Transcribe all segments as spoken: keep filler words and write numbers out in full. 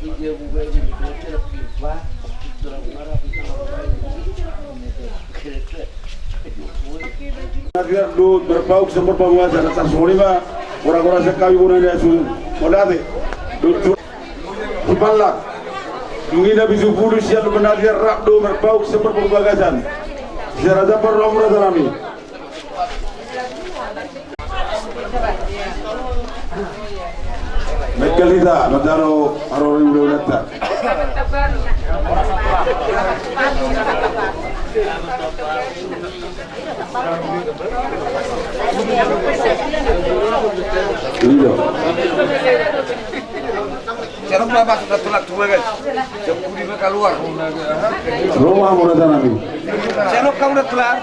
Nabiar do marpauk sian Purba Bagasan, asa songon i ma. Ora-ora sian hami bona ni asu. Mauliate. Dung tu Sipalak. Dung i na pitu pulu sian Lumban Nabiar rap do marpauk sian Purba Bagasan. Sian Raja Parro, amang raja nami. Mengkel hita manjalo haroro ni ulaulanta. Iya. Siapa masuk satu lagi, dua, kan? Siapa di keluar? Roma, amang raja nami. Siapa kau udah keluar?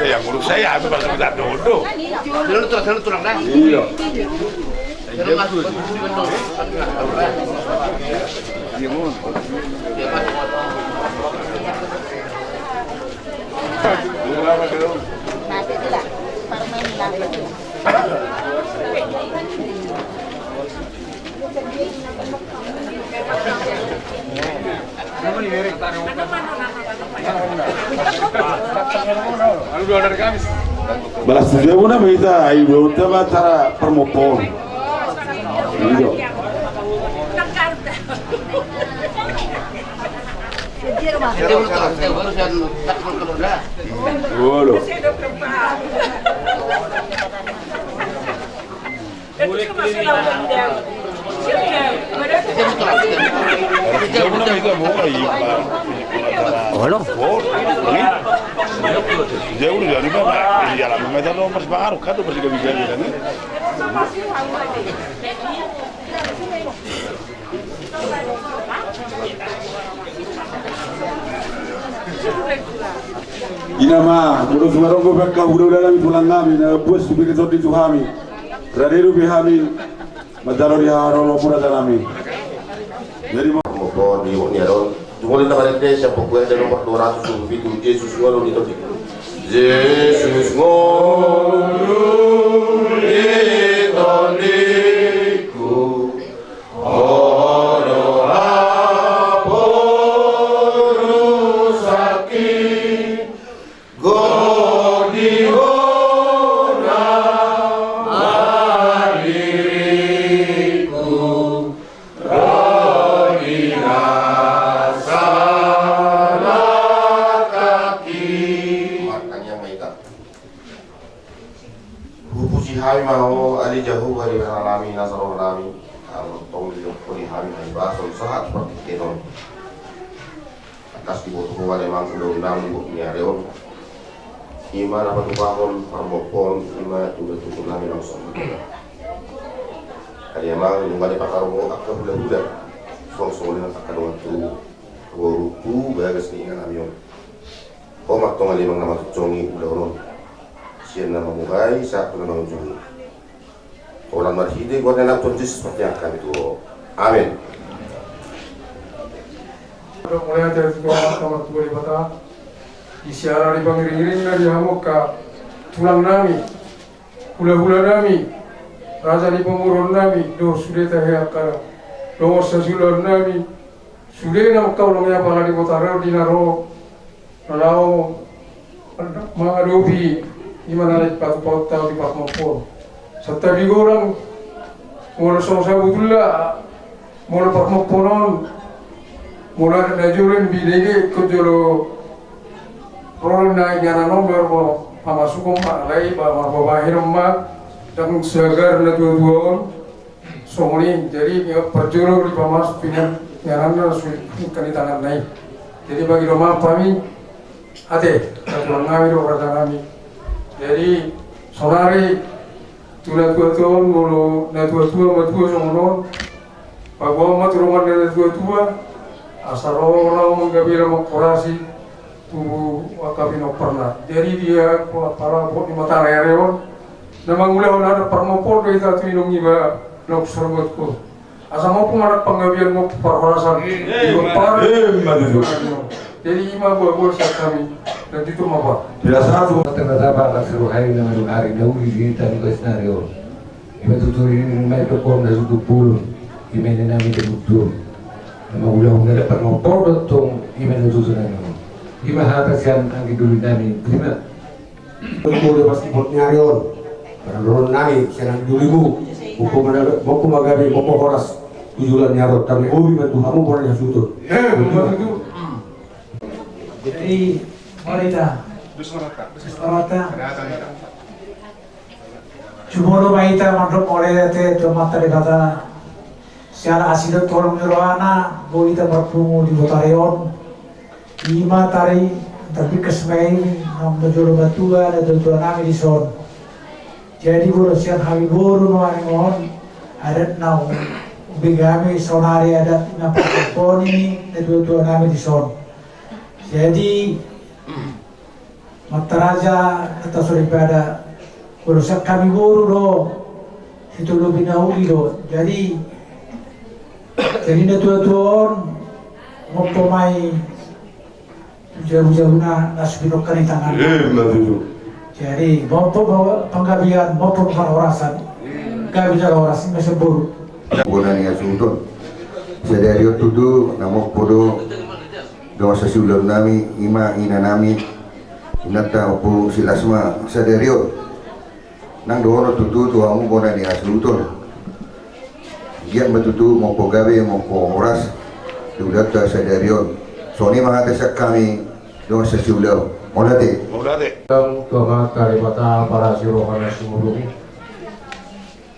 Ya, menurut saya, habis masuk kita dodo. Iya. Balas tu dia guna mita, ayo, dua, dua, acara parmoponon. Iya. Olo. Olo. Dia udah jadi apa? Iya lah, memang itu nomor separuh kan tuh masih gak bisa gitu kan. Inna ma, molo sumaron do pangka hula-hula nami, tulang nami, na buat subiri tondi tu hami. Rade dope hami manjalo di haroro murata nami. Jadi ma- Mopon di ni aron. Jumolin na marende siap pokoknya dan nomor dua ratus dua puluh tujuh, Yesus ngolu di tondi. Yesus ngolu di tondiku. Olo haporusangki, gok di hona ma diriku, ro di na salangkangki. Martangiang ma hita. Hupuji hami ma Ho ale Jahowa Debata nami na saroha nami, antong dilehon Ho di hami hahipason sahat partingkian on. Tangkas diboto Ho ale Amang ulaon nami di bulan ni ari on. I ma na patupahon parmoponon i ma tu ulaon nami langsung. Ale Amang, nunga dipatarung Ho angka hula-hula. Songon songon i nang angka dongan tubu, boru tu bagas ni inganan nami on. Ho ma antong ale Amang na manjunjungi ulaon on. Sian na mamuhai sahat tu na mangujungi. Holan marhite goar ni Anakmu Tuhan Jesus, martangiang hami tu Ho. Amen. Mauliate tu Amanta Martua Debata, di siala ni pangiring-iringna di hamu angka tulang nami, hula-hula nami, raja ni pamoruon nami, dohot sude tahe angka dongan sahula nami, sude na mangkaholongi apala di botara di na ro, na laho mangadopi i ma na naeng patupahon hita di parmoponon. Santabi godang, molo songon sabotulna, molo parmoponon, molo adat na jolo i binege ingkon jolo ro na inganan on baru pamasukon ma, alai ba marbabahen ma, ndang sagar na tua-tua on. Songon i, jadi parjolo dipamasuk tu ingananna, suhingkan di tanganna i. Jadi bagi do ma hami, ate, tulang nami dohot raja nami. Jadi sonari tu na tua-tua on, molo na tua-tua matua songon on, paboaon ma tu dongan na tua-tua, asa ro laho manggabela mangkorasi tubu angka pinomparna. Jadi dia apala bohot ni mata ni ari on, Na mangulahon adat parmompoon do hita tu inong iba na uksor matuaon. Asa mampu ma adat panggabean, mampu parhorasan. Iba par. Jadi ima boa-boa sian hami. Dan itu ma, Pak. Tidak satu. Ternyata Pak Nasir Wahai nama dua hari dahulu di tanah Besnario. Ima tutu i ma i dokkon na tutu pulun, ima i na nami tutu. Ima ulaon na dapat mopor dottong ima na tutu nami. Ima hata sian anggi doli nami, terima. Mode pas ipot ni ari on. Pardoron nami sian anggi dolimu. Moko mana moko magabe moko horas. Tujulan ni ari on tami hobi bantu hamu pora ni hasuton. Jadi mari ta. Sumodo ma hita mandok mauliate tu Amanta Debata. Siala asi dohot holong ni rohana boi hita marpungu di botari on. Ima tari tarbingkas ma i naung na jolo matua na tuatua nami dison. Jadi molo sian hami boru nuaeng on adat naung bege hami saonari adat na parponi na tuatua nami dison. Jadi Martaraja na tasoripada. Molo sian hami boru do, sitolopi na uli do. Jadi jadi na tuatua on mompo ma i jabu-jabu na na so binongka ni tangan. Jadi mompo panggabean, mompo parhorasan. Gabe jala horas ima sian boru. Bona ni hasuhuton. Sadari on tutu na mompo do dongan sasiulaon nami, ima ina nami, inanta Ompu Silasma sadari on. Nang dohonon tutu tu hamu bona ni hasuhuton. Giat ma tutu mompo gabe mompo horas di ulaonta sadari on. Songon i ma hata sian hami dongan sasiulaon. Mauliate. Mauliate. Tu Amanta Debata parasi roha na sumurung i.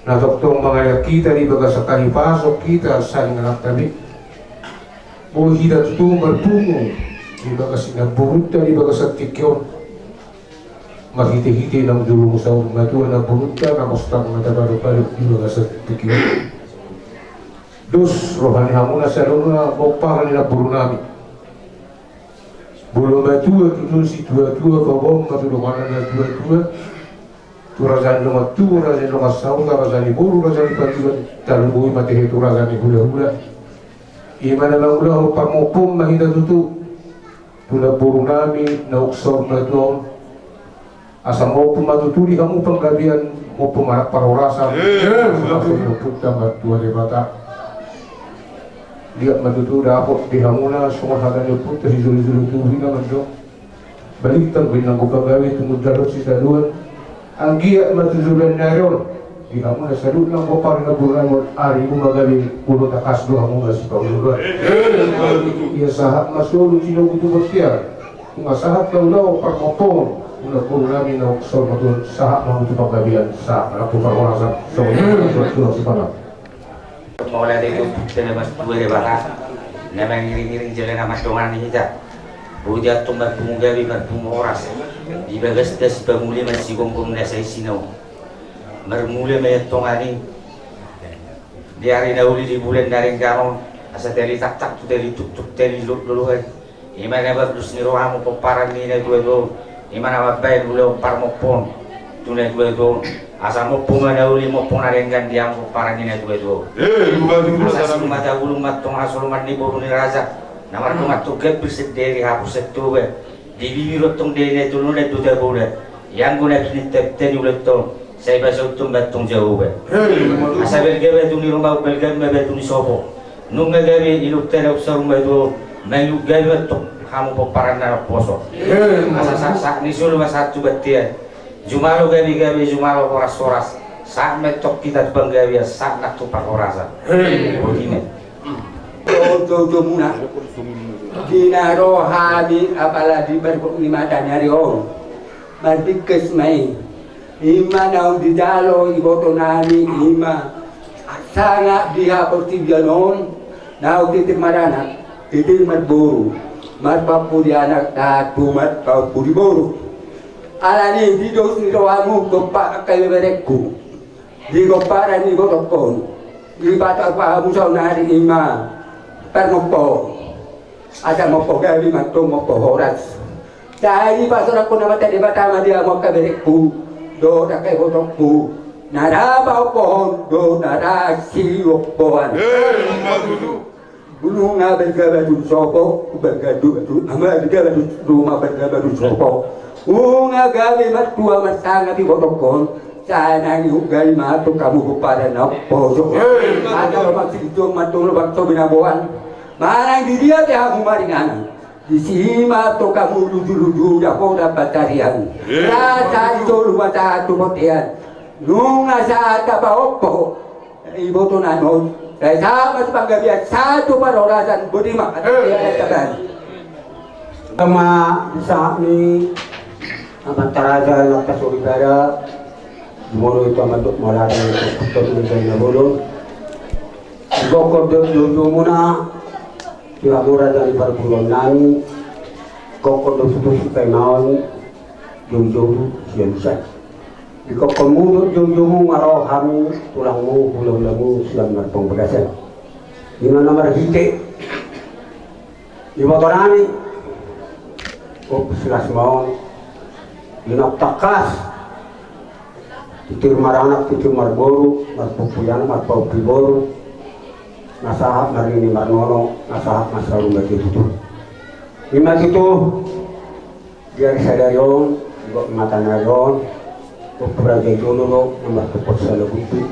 Na tongtong mangalehon hita di bagasan hahipason hita saling rap tabe. Boi hita tutu marpungu di bagasan namborunta di bagasan tingki on. Marhitehite naung jolo muse saur matua namborunta na mostang na tabadobadohon di bagasan tingki on. Dos roha ni hamu na saluhutna pomparan ni namboru nami. Molo matua tutu situatua paboa ma tu donganan na tuatua. Tu raja ni dongan tubu, raja ni dongan sahuta, raja ni boru, raja ni pariban, tarlumobi ma tahe tu raja ni hulahula. Ima na mangulahon parmompoon ma hita tutu. Tu namboru nami na umsaur matua on. Asa mompo ma tutu di hamu panggabean, mompo ma parhorasan. Asa ni ompunta Martua Debata. Giat ma tutu dapot di hamuna songon hata ni ompunta sijolojolo tubu i na mandok. Balintang be nanggo pagabe tumundalhon sitadoan. Anggiat ma tu joloan ni ari on di hamuna saluhutna pomparan ni namboru nami on, arimu ma gabe, olo tangkas do hamuna sipaolooloan. Ia sahat ma solu tinogu tu bontean. Nunga sahat ma ulaon parmompoon tu namboru nami na umsaur matua on, sahat ma hamu tu panggabean, sahat ma hamu tu parhorasan. Songon i ma tulang sipanan. Mauliate tu Ompunta na Martua Debata na mangiringiring jala na mandongani hita. Boi hita antong marpungu gabe marpungu horas di bagasta sipamuli ma sigomgom na saisina on. Marmula ma i antong i di ari na uli di bulan na denggan on, asa tali taktak tu tali tuktuk tali lolohan. Ima na mardos ni rohamu pomparan ni na tuatua on, ima na mambahen ulaon parmompoon tu na tuatua on. Asa mompo ma na uli mompo na denggan di hamu pomparan ni na tuatua on. Asa sumata bulung ma antong hasoloman ni boru ni raja na mardongan tu gambir sendiri hapus sian Toba. Di bibir antong di na tolu na dua tabola. Ianggo na pinintapinta ni ulaonta on sai pasahathon ma antong Jahowa. Asa balga batu ni ruma, balga ma batu ni sopo. Nunga gabe iluta na umsaur matua on, mangihuthon gabe ma antong hamu pomparanna na poso. Asa sahat ni solu ma sahat tu bontean. Jumalo gabegabe, jumalo horashoras. Sahat ma antong hita tu panggabean, sahat nang tu parhorasan. Boti ma i. Oto oto muna. Di na ro hami apala di barbok ni mata ni ari on. Marbingkas ma i. Ima naung dijalo iboto nami ima. Sanga di haportibian on naung titi maranak, titi marboru, marpampu di anak datu marpampu di boru. Alani i di dos ni rohamu gompa angka ibeberengku. Di gomparan ni godok on. Di bata pahamu saonari ima. Parmompo. Asa mompo gabe ma antong mompo horas. Sai pasahathon Amanta Debata ma di hamu angka berengku. do dangka ibotongku, na ra paompohon do na ra siompoan. Nunga balga batu sopo, balga batu, balga batu, nunga balga batu sopo. Nunga gabe martua marsangap ibotongkon, sai nang iugali ma tu hamu pomparan na poso. Asa lobang siliton ma tu lobang so binaboan. Manang di dia pe hamu maringanan, disi ma tu hamu lujuluju dapotan pansarian. Rasa di solu ma sahat tu bontean. Nunga sahat tapaompo iboto na on, sai sahat ma tu panggabean, sahat tu parhorasan. Boti ma. Sama di sahat ni amanta raja na tarsoripada, di molo itu amanta mauliate, itu amanta na bolon. Gokhon do joujou muna, tu hamu raja ni parboruon nami, gokhon do tutu sipaimaon, joujou sialusan. Di gokhonmu dohot joujoumu nga ro hami tulangmu, hulahulamu sian Marpong Bagasan. Ima na marhite iboto nami, op silas ma on, di na tangkas titir maranak, titir marboru, marpumpi anak, marpumpi boru, na sahat marnini marnono, na sahat marsaur matua tutu. Ima tutu, di ari sadari on, di gok mata ni ari on, ompu raja i jolo do na martopot sala gumpu.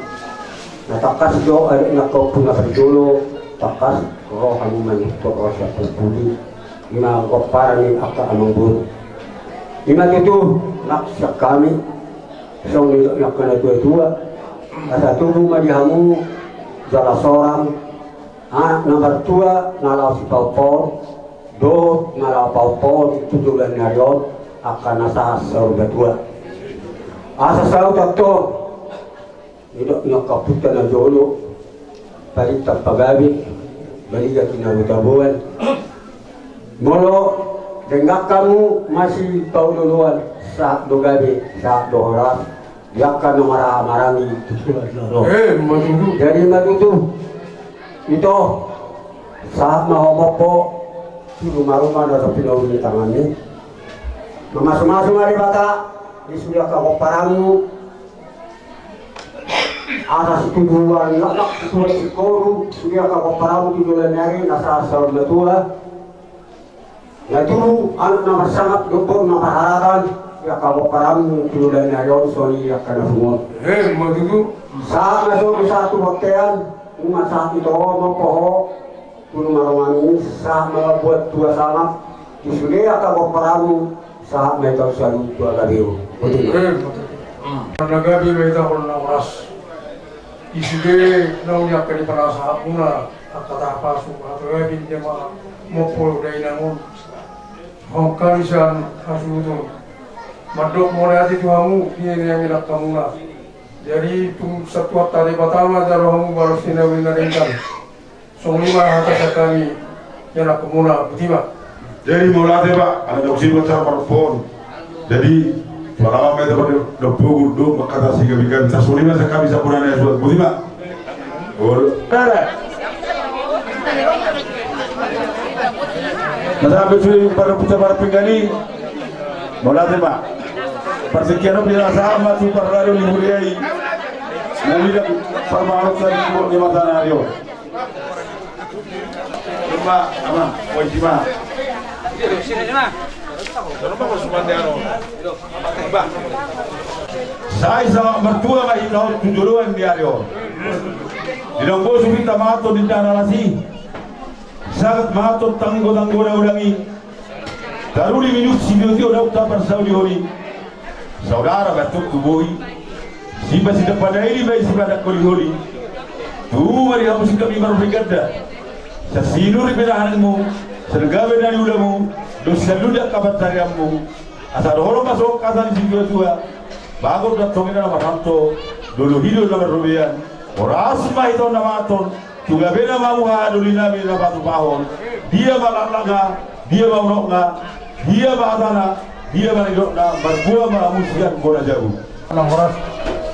Na tangkas do ari na ompu na parjolo, tangkas ro hamu manuttur ro sian pudi. Ima gomparan ni angka amangboru. Ima tutu, nang sian hami, songon nidok ni angka na tuatua, asa tubu ma di hamu jala sorang, anak na martua na laho sipaompoon dohot na laho paompoon tu joloan ni ari on, angka na sahat saur matua. Asa saut antong nidok ni angka ompunta na jolo, parinta pagabe, baliga tinabo-taboan. Molo denggan hamu masipaolo-oloan, sahat do gabe, sahat do horas di angka na marhaha-maranggi tu joloan ni ari on. Jadi ima tutu, ito, sahat ma ho mompo tu ruma-ruma na so pinauli ni tanganmi. Mamasu-masu ma Debata di sude angka gomparanmu, asa situbuan laklak situbuan singkoru sude angka gomparanmu tu joloan ni ari na sahat saur matua. Na tubu anak na marsangap dohot boru na marharatan, di angka gomparanmu tu joloan ni ari on songon i di angka na pungu on. Sahat ma songon i sahat tu bontean, nunga sahat ito ho mompo ho tu ruma-rumami, sahat ma lamboan tua sangap tu sude angka gomparanmu, sahat ma ito saluhut tu hagabeon. Boti ma. Marnagabe ma ito, holan na horas. Di sude naung di angka di parnasahatmuna, angka tahapasu, hatogabe ni jama mompo dainang on. Songon hami sian hasuhuton mandok mauliate tu hamu di angka inangmuna. Jadi tung sahat tu Debata ma jalo hamu balos ni na uli na denggan. Songon i ma hata sian hami di angka inangmuna, boti ma. Jadi mauliate, Pak, ala na usi buat cara parpon. Jadi pengalaman meta pada dopo gudo makata sigabi-gabi. Sasuri ma sian hami sampurna ni asuhan, boti ma. Olo. Tara. Na sampe suri parpinta parpinggan i. Mauliate, Pak. Parsekian on di rasa amat tu parlado ni huria i. Mauliate parmarotan di mata na ari on. Ima, amang, oi, ima. Sai sangap martua ma hita on tu joloan ni ari on. Di na umbosu hita mangan di na las i. Sangap mangan tanggotanggo na godang i. Taruli minum sitiotio naung taparsaulihon i. Saudara batuk tubuhi. Sipa sitapa dairi bai sipadak holiholi. Tubu ma di hamu singkat ni marhite ganda. Sian sinur ni pinahanmu, sian gabe na niulamu, dohot sian lunda kapansarianmu. Asa dohonon ma songon hata ni situatua. Bagot do antong inna na marhalto, dolo hido na marrobean. Horas ma hita on na mangan. Tu gabe na ma hamu haha doli nami na patupahon. Dia ma laklakna, dia ma unokna, dia ma hatana, dia ma nidokna, marboa ma hamu sian bona jabu. Na horas,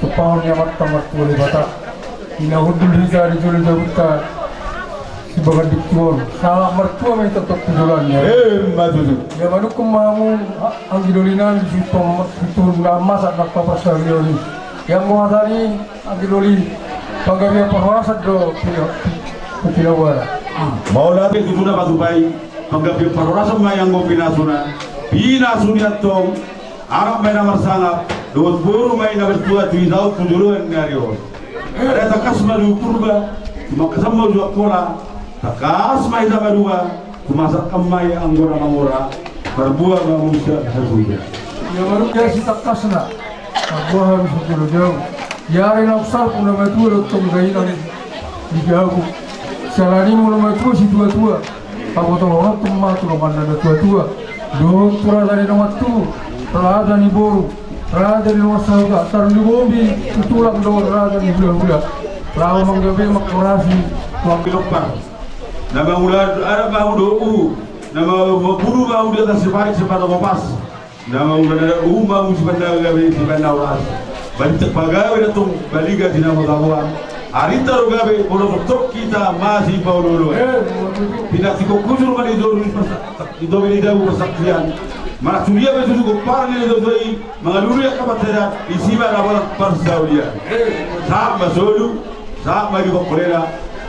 tupahon ni Amanta Martua Debata. Di na hundul hita di jolo jabunta. Bagan diktuon, salah martua ma i tongtong tu joloan i. Emma tutu. Ia manungkun ma hamu, anggi doli nami, situtu na masa na paparsarion i. Ia anggo hata ni anggi doli, panggabean parhorasan do pina-, pinasuna. Mauliate tutu na patupa i, panggabean parhorasan ma i anggo pinasuna. Pinasuna i antong, anak ma i na marsangap, dohot boru ma i na martua tu hita on tu joloan ni ari on. Alai tangkas ma di Purba, tumangkasan ma di Angkola, tangkas ma hita maduma, tumasakkan ma i anggo na mangora, marboa ma muse hasuhuton. Ia marboa sitangkasna, marboa hamu sitolu jau. Ia ari naung salpu na matua dohot tong dainang di jabu. Siala ni molo matua situatua, pabotohononton ma tu roha ni na tuatua. Dohot tu raja ni dongan tubu, raja ni boru, raja ni dongan sahuta, tarlumobi tu tulang dohot raja ni hulahula. Laho manggabe manghorasi tu anggi lompar. Na mangula adat ma hamu dohot uhu, na mangula bulu ma hamu di atas siparik sipata kopas. Na mangula adat uhu ma hamu sipangago gabe sipangago horas. Balintang pagabe na tong baliga di na mangula. Arinta do gabe molo tongtong hita masipaolooloan. Pinantikhon hujur ma di toru parsa-, di toru ni jabu parsangapian. Manang tudia ma tutu gomparan ni na tuatua i, mangalului angka pansamotan, disi ma na borat parsaulian. Sahat ma solu, sahat ma di bangkolena.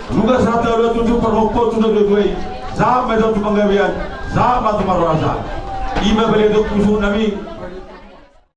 Nunga sahat ma tutu parhompu tu na tuatua i, sahat ma tutu panggabean, sahat ma tu parhorasan. I ma bale tu husung nami.